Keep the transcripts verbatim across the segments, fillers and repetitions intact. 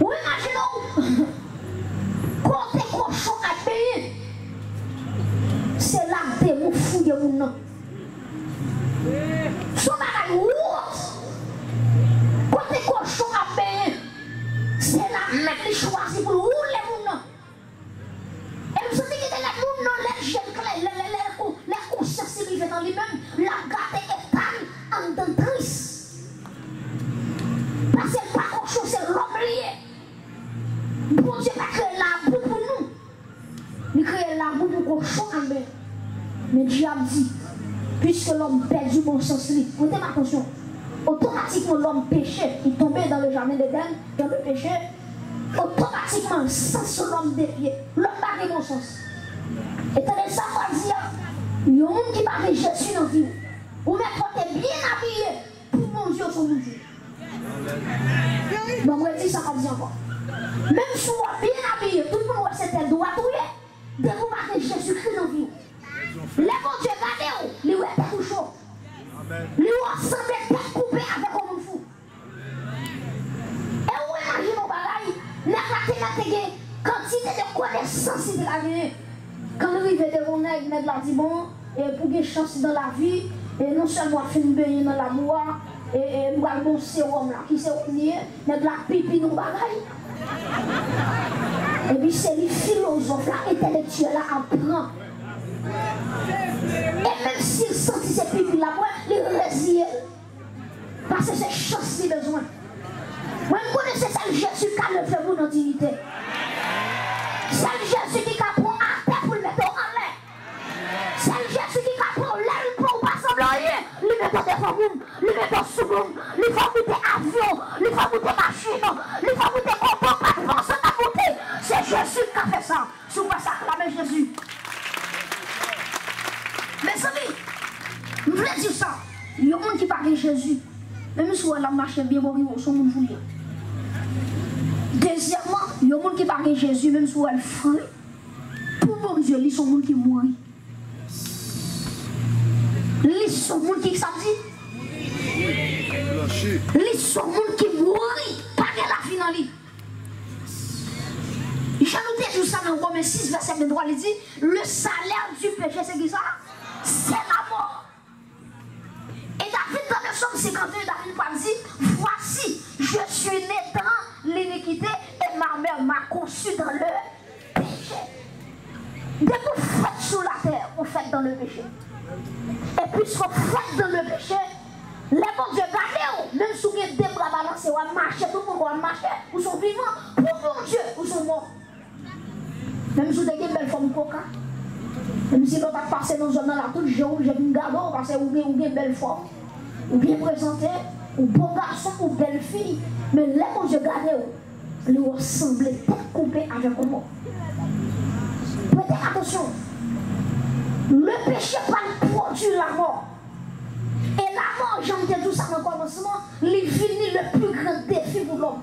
Ou imajine w, kote kochon ap benyen, se la demon fouye moun nan. Se yon bagay wont. Kote kochon ap benyen, se la menm li chwazi pou l woule moun nan. E m santi gen de lè moun nan, lè l je l klè, lè, lè, lè, lè konsyans li rive nan li menm, l ap gade eta l anndan tris. Paske l pa kochon, se lòm li ye. Bondye pa kreye labou pou nou. Li kreye labou pou kochon ap benyen. Men dyab di, piske lòm pèdi bon sans li, prete m atansyon, otomatikman lòm peche, li tonbe dans le jardin d'Éden, dans le péché, otomatikman sans lòm devye. Lòm pa gen bon sans. E tande sa m pral di a, yon moun ki pa gen Jezi nan vi w, ou mèt rete byen abiye, pou Bondye w se yon moun fou. Bon, mwen di sa pa di ankò. Menm si w ap byen abiye, tout moun wè se tèt dwat ou ye, depi w pa gen Jezikri nan vi w. Lè Bondye gade w, li wè tèt ou cho. Li wè w sanble tèt koupe avèk yon moun fou. E ou imajine yon bagay, nèg la te mèt te gen kantite de konesans li te ka genyen. Kan l rive devan nèg, nèg la di, bon, e pou gen chans dan lavi, e non sèlman w ap fin benyen nan labou a, e, e m pral ba w sewòm la. Ki sewòm li ye? Nèg la pipi nan yon bagay. Epi se li filozòf la, entèlektyèl la ap pran. E menm si l santi se pipi l ap wè, li reziye l. Paske se chans li bezwen. Mwen, m konnen se sèl Jezi k ka leve moun an diyite. Sèl Jezi ki ka pran atè pou l mete w anlè. Sèl Jezi ki ka pran w lè l pran w pa sanble anyen. Li mete w devan moun, li mete w sou moun, li fè w moute avyon, li fè w moute machin, li fè w moute konpò, pa t panse w t ap moute. Se Jezi k ka fè sa. Si w kwè sa, aklame Jezi. Mezanmi, m vle di sa, yon moun ki pa gen Jezi, menm si w wè l ap mache byen bò rive w, se yon moun fou li ye. Dezyèmman, yon moun ki pa gen Jezi, menm si w wè l fre, pou Bondye, li se yon moun ki mouri. Li se yon moun ki, sa di? Li se yon moun ki mouri, pa gen lavi nan li. Jan nou te di sa nan Women sis, vèsè venntwa, li di, le salaire du péché, se ki sa? Se lamò. E David, dans le psaume cinquante et un, David pral di, voici, je suis né dans l'iniquité et ma mère m'a conçu dans le péché. Depi w fèt sou latè, ou fèt dans le péché. E piske w fèt dans le péché, lè Bondye gade w, menm si w gen de bra balanse, w ap mache, tout moun wè w ap mache, ou se yon vivan, pou Bondye, ou se yon mò. Menm si w te gen bèl fòm koka, menm si lòt ap pase nan zòn nan la, tout je w, je vin gade w, paske ou gen, ou gen bèl fòm, ou byen prezante, ou bo gason, ou bèl fi, men lè Bondye gade w, li wè w sanble tèt koupe avèk yon mò. Prete atansyon. Le péché pral pwodui lamò. E lamò, jan m te di w sa nan kòmansman, li vini le plus grand défi pou lòm.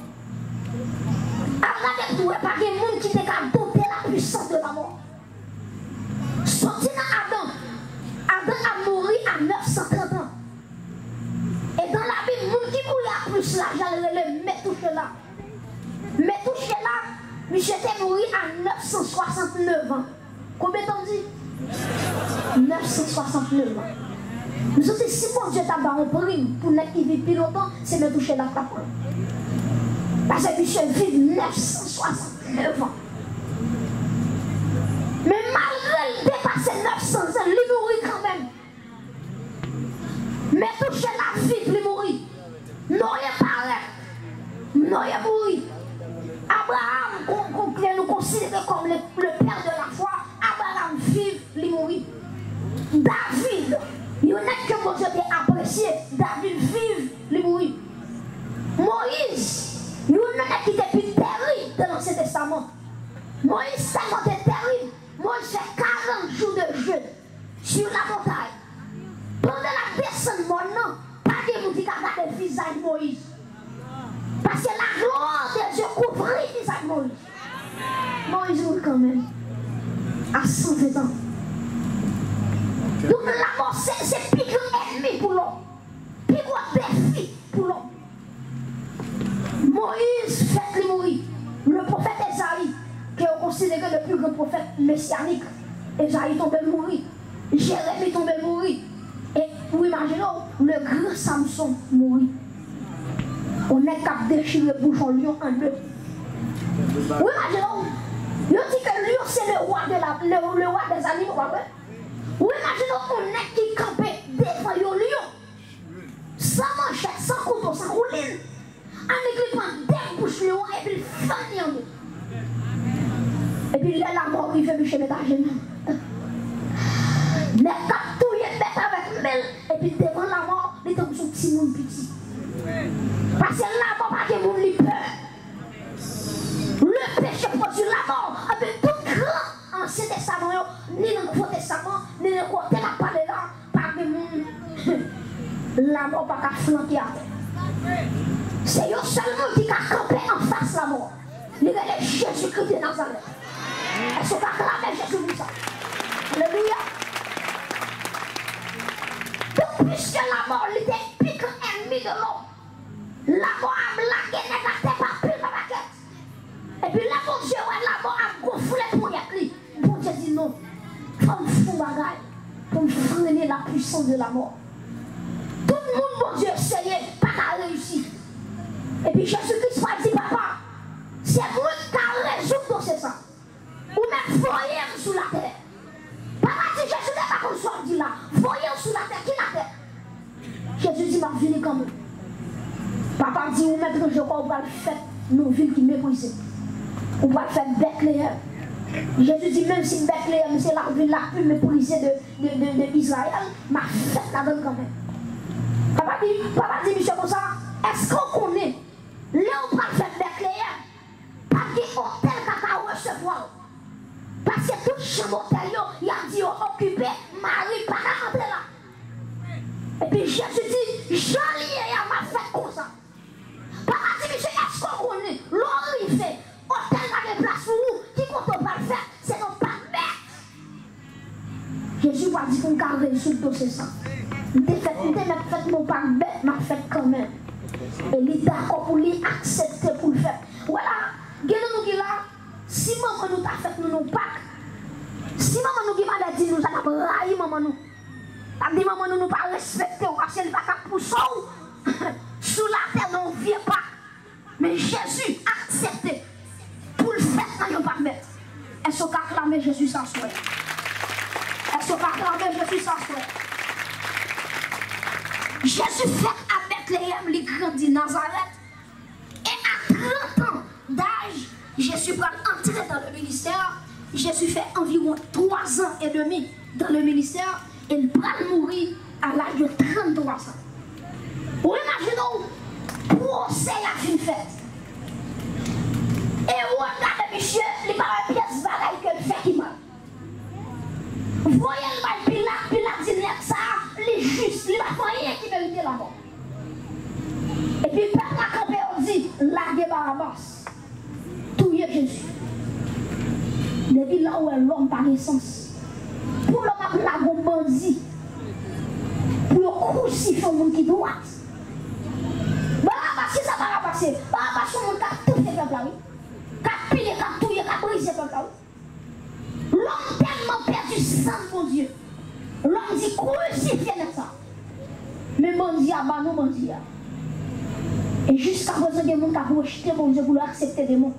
Al gade pou w wè, pa gen moun ki te ka doute la puissance de la mort. Soti nan Adan, Adan ap mouri a nèf san trant an. E dans la Bible, moun ki mouri a plis laj la, l rele Metouchela. Metouchela, misye te mouri a nèf san swasantnèf an. Konbyen tan m di? Nèf san swasantnèf an. M santi si Bondye ta ba yon prim pou nèg ki viv pi lontan, se Metouchela k t ap pran. Paske misye viv nèf san swasantnèf an. Men malgre l depase nèf san zan, li mouri kanmenm. Metouchela viv, li mouri. Noye parèt. Noye mouri. Abraham, kon, kon, ke nou konsidere kòm le, le père de la foi, Abraham viv, li mouri. David, yon nèg ke Bondye te apresye, David viv, li mouri. Moyiz, yon nèg ki te pi terib de Lansyen Testaman. Moyiz tèlman te terib, Moyiz fè karant jou de jèn sur la montagne. Pandan l ap desann mòn nan, pa gen moun ki ka gade vizaj Moyiz. Paske la gloire de Dieu kouvri vizaj Moyiz. Moyiz mouri kanmenm. A san ven an. Donk, lamò se, se pi gran ènmi pou lòm. Pi gwo defi pou lòm. Moyiz fèt li mouri. Konsidere le pli gran pwofèt mesyanik. Ezayi tonbe, l mouri. Jeremi tonbe, l mouri. E ou imajine w, le gran Samson mouri. Yon nèg k ap dechire bouch yon lyon an de. Ou imajine w, yo di ke lyon se le wa de la, le, le wa dèzanimo, pa vre? Ou imajine w, yon nèg ki kanpe devan yon lyon, san manchèt, san kouto, san koulin. Annik li pran de bouch lyon an epi l fann li an de. Epi lè lamò rive, misye met ajenou. Nèg k ap touye bèt avèk men l, epi devan lamò, li tankou se yon timoun piti. Paske lamò pa gen moun li pè. Le péché produit la mort. Anben, tout gran Ansyen Testaman yo, ni nan Nouvo Testaman, ni nan kote n ap pale la, pa gen moun lamò pa ka flanke atè. Se yon sèl moun ki ka kanpe anfas lamò. Li rele Jezikri de Nazarèt. Èske w ka aklame Jezi pou sa? Alelouya. Donk, piske lamò, li te pi gran ènmi de lòm, lamò ap lage nèg atè pa pil pa pakèt. Epi lè Bondye wè lamò ap gonfle ponyèt li, Bondye di, "Non, fò m fè yon bagay pou m frennen la puissance de la mort." Tout moun Bondye eseye pa ka reyisi. Epi Jezi Kris pral di, "Papa, se mwen k ka rezoud dosye sa." Ou mèt voye m sou latè. Papa di, "Jezi, m pa konn sa w di la. Voye w sou latè." Ki latè? Jezi di, "M ap vini kanmenm." Papa di, "Ou mèt ranje kò w, ou pral fèt nan yon vil ki meprize. Ou pral fèt Bètleyèm." Jezi di, "Menm si Bètleyèm se lavil la pi meprize de, de, de, de Izrayèl, m ap fèt ladan l kanmenm." Papa di, papa di misye konsa, "Èske w konnen lè w pral fèt Bètleyèm, pa t gen otèl k ap ka resevwa w. Paske tout chanm otèl yo, y ap di yo okipe, mari pa ka antre la." Epi Jezi di, "Jan l ye a, m ap fèt konsa." Papa di misye, "Èske w konnen, lè w rive, otèl pa gen plas pou ou, ki kote w pral fèt, se nan pak bèt." Jezi pral di pou m ka rezoud dosye sa. M te fèt, m te mèt fèt nan pak bèt, m ap fèt kanmenm. E li dakò pou li aksepte pou l fèt. Ou wè la, gen nan nou ki la, si manman nou ta fèt nou nan pak, si manman nou gen maladi, nou sa t ap rayi manman nou. T ap di manman nou, "Nou pa respekte w, paske li pa ka pouse w sou latè nan yon vye pak." Men Jezi aksepte pou l fèt nan yon pak bèt. Èske w ka aklame Jezi sa swè? Èske w ka aklame Jezi sa swè? Jezi fèt a Bètleyèm, li grandi Nazarèt. E a trant an daj, Jezi pral antre dan le ministè. Jezi fè anviwon twa zan edmi dan le ministè e l pral mouri a laj de tranntwa zan. Ou imajine w, pwosè a fin fèt. Ewòd gade misye, li pa wè pyès bagay ke l fè ki mal. Voye l bay Pilat, Pilat di nèg sa a, li jis, li pa fè anyen ki merite lamò. Epi pèp la kanpe, yo di, "Lage Barabas, touye Jezi." Depi la ou wè lòm pa gen sans. Pou lòm ap lage yon bandi, pou yo krisifye yon moun ki dwat. Barabas, kisa Barabas ye? Barabas se yon moun k ap toufe pèp la, wi. K ap pile, k ap touye, k ap brize pèp la, wi. Lòm tèlman pèdi sans Bondye. Lòm di, "Krisifye nèg sa." Men bandi a, ba nou bandi a. E jiskaprezan, gen moun k ap rejte Bondye pou yo aksepte demon.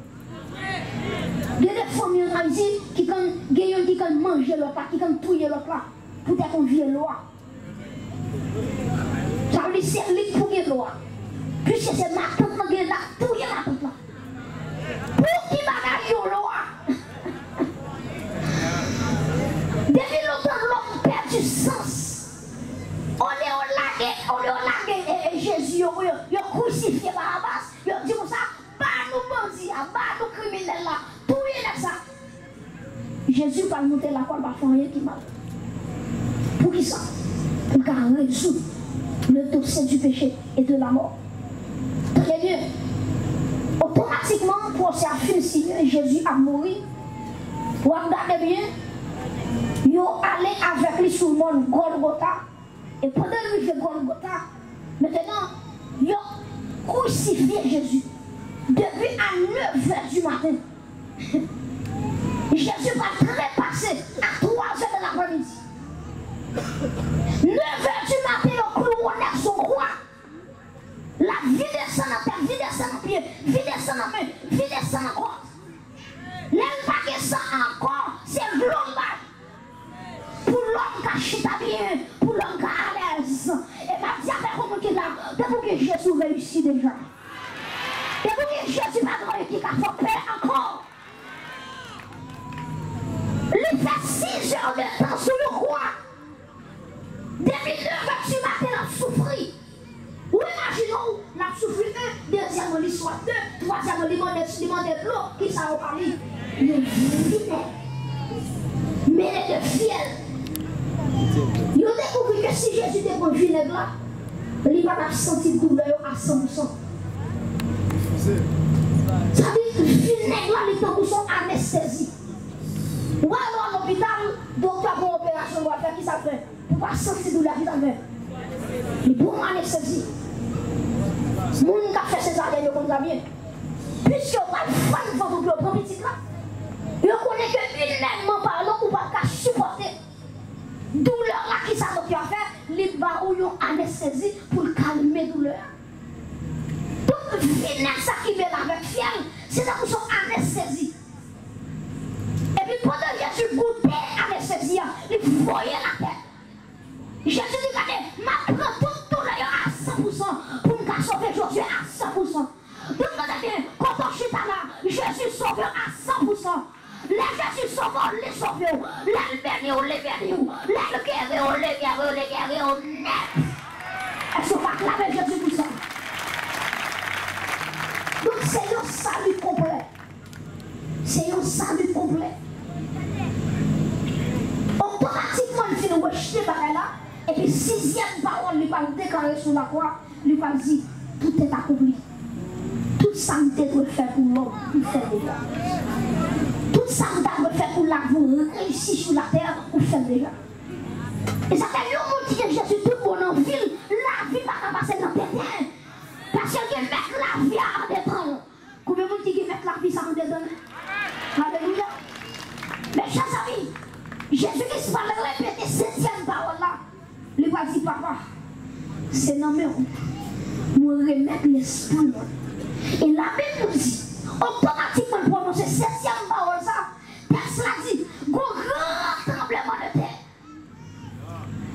Gen de fanmi ann Ayiti ki konn, gen youn ki konn manje lòt la, ki konn touye lòt la, poutèt yon vye lwa. Sa vle di se li k pou gen lwa. Piske se matant lan gen, l ap touye matant lan. Pou ki bagay yon lwa? Depi lontan lòm pèdi sans. Olye yo lage, olye yo lage, e, e, Jezi, yo, yo, yo krisifye Barabas, yo di konsa, "Ba nou bandi a, ba nou kriminèl la, touye nèg sa." Jezi pral moute lakwa l, pa fè anyen ki mal. Poukisa? Pou l ka rezoud le dosye du péché et de la mort. Tande byen. Otomatikman, pwosè a fin siyen, Jezi ap mouri. W ap gade byen, yo ale avèk li sou mòn Gòlgota. E pandan l rive Gòlgota, mentenan, yo krisifye Jezi. Depi a nèf è di maten, Jezi pral trepase a twazè de lapremidi. Nevè di maten, yo klouwe w nèt sou kwa. L ap vide san nan tèt, vide san nan pye, vide san nan men, vide san nan kò. Lè l pa gen san ankò, se dlo l bay. Pou lòm ka chita byen, pou lòm ka alèz. E m ap di avèk yon moun ki la, depi w gen Jezi, w reyisi deja. Depi w gen Jezi, pa gen anyen ki ka fè w pè ankò. Li fè sis zè de tan sou yon kwa. Depi nevè di maten, l ap soufri. Ou imajine w, l ap soufri en, dezyèmman, li swaf de, twazyèmman, li mande, li mande dlo, kisa yo ba li? Yon vinèg mele de fyèl. Yo dekouvri ke si Jezi te pran vinèg la, li pa t ap santi doulè yo a san pou san. Sa di, vinèg la, li tankou son anestezi. Ou al nan lopital, doktè pran operasyon, l ap fè, kisa l fè? Pou pa santi doulè, kisa l fè? Li pran anestezi. Moun k ap fè sezaryèn yo konn sa byen. Piske yo pral fann vant ou pou yo pran pitit la, yo konnen ke imènman palan ou p ap ka sipòte doulè la, kisa doktè a fè? Li ba ou yon anestezi pou l kalme doulè a. Tout vinèg sa ki mele avèk fyèl, se tankou son anestezi. Epi pandan Jezi goute anestezi a, li voye l atè. Jezi di, gade, m ap pran tout doulè yo a san pou san pou m ka sove Jozye a san pou san. Donk, gade byen, kote w chita la, Jezi sove w a san pou san. Lè Jezi sove w, li sove w. Lè l beni w, li beni w. Lè l geri w, li geri w, li geri w nèt. Èske w ka aklame Jezi pou sa? Donk, se yon sali konplè. Se yon sali konplè. Otomatikman, li fin rejte bagay la, epi sizyèm pawòl li pral deklare sou lakwa, li pral di, tout est accompli. Tout sa m te dwe fè pou lòm, m fè l deja. Tout sa m ta dwe fè pou lavi w reyisi sou latè, ou fè l deja. E sa fè yon moun ki gen Jezi tout bon nan vi l, lavi pa ka pase nan tenten. Paske l gen mèt lavi a andedan l. Konbyen moun ki gen mèt lavi sa andedan l? Alelouya! Mezanmi, Jezi Kris pral repete setyèm pawòl la. Li pral di, Papa, se nan men w mwen remèt lespri mwen. E Labib nou di, otomatikman l pwononse setyèm pawòl sa, tèks la di, gon gran tranblemanntè.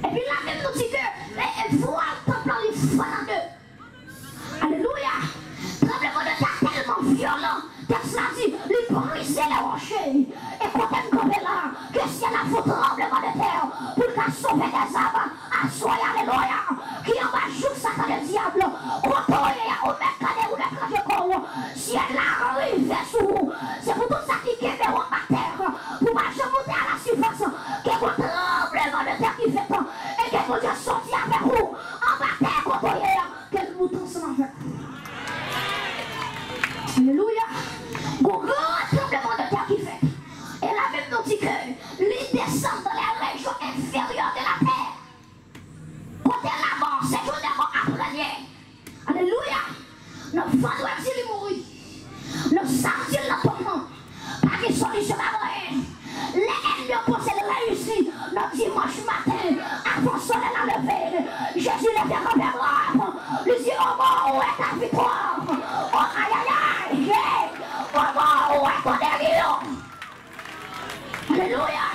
Epi Labib nou di ke, e, e, vwal tanp lan li fann an de. Alelouya! Tranblemanntè a tèlman vyolan, tèks la di, li brize lè woche. E kote m kanpe la, ke syèl la fè yon tranblemanntè pou l ka sove dèzab aswè a, alelouya, ki anba jouk Satan ledyab. Kote w ye a, ou mèt gade, ou mèt ranje kò w. Syèl la rive sou ou. Se pou tout sa ki kenbe w anba tè, pou w pa janm moute alasifas, ke gon tranblemanntè ki fèt, e ke Bondye soti avèk ou anba tè kote w ye a. Ke l moute ansanm avèk ou. Alelouya! Gon gran tranblemanntè ki fèt. E Labib nou di ke li desann dans les régions inférieures de la terre. Kote lamò, séjour des morts ap renye. Alelouya! Nan vandredi li mouri. Nan samdi l nan tonm nan. Pa gen solisyon, pa gen anyen. Lè ènmi yo panse l reyisi, nan dimanch maten, avan solèy la leve, Jezi leve kanpe drap. Li di, "Ô mort, où est ta victoire? Ô ayayay, hey! Ô mort, où est ton guérison?" Alelouya!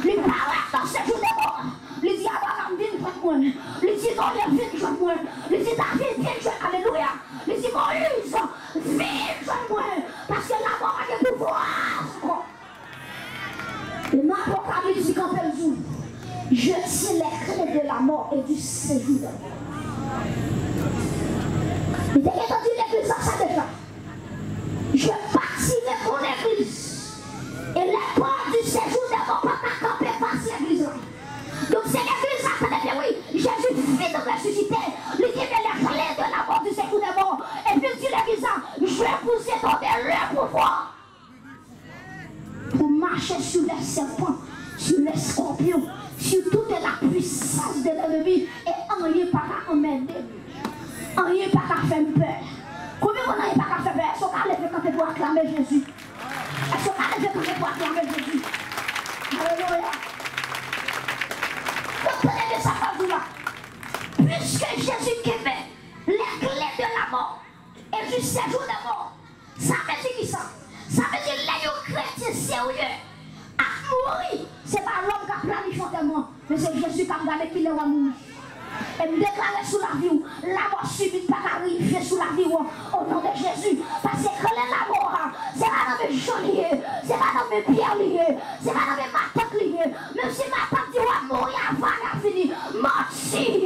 Li parèt nan séjour des morts. Li di, "Abraram, vin jwenn mwen." Li di, "Noye, vin jwenn mwen." Li di, "David, vin jwenn." Alelouya! Li di, "Moyiz, vin jwenn mwen, paske lamò pa gen pouvwa ankò." E nan Apokalips, li kanpe l di, "Je tiens les clés de la mort et du séjour des morts." Li te gentan di legliz la sa deja. "Je bâtirai mon église, et les portes du séjour des morts pa ka kanpe fas legliz la." Donk, se legliz la, tande byen, wi. Jezi fin resisite, li gen les clés de la mort, du séjour des morts. Epi l di legliz la, "Je vous ai donné le pouvoir pour marcher sur les serpents, sur les scorpions, sur toute la puissance de l'ennemi, et anyen pa ka anmède m. Anyen pa ka fè m pè." Konbyen moun anyen pa ka fè pè? Èske w ka leve kanpe pou aklame Jezi? Èske w ka leve kanpe pou aklame Jezi? Alelouya. Donk, tande byen sa m pral di w la. Puiske Jésus qui fait les clés de la mort et du séjour des morts, sa vle di kisa? Sa vle di lè yon kretyen serye ap mouri, se pa lòm k ap planifye antèman, men se Jezi k ap gade kilè w a mouri. E m deklare sou lavi w, lamò sibit pa ka rive sou lavi w, o non de Jezi. Paske kle lamò a, se pa nan men Jan li ye, se pa nan men Pyè li ye, se pa nan men matant li ye. Menm si matant di w ap mouri avan ane a fini, manti,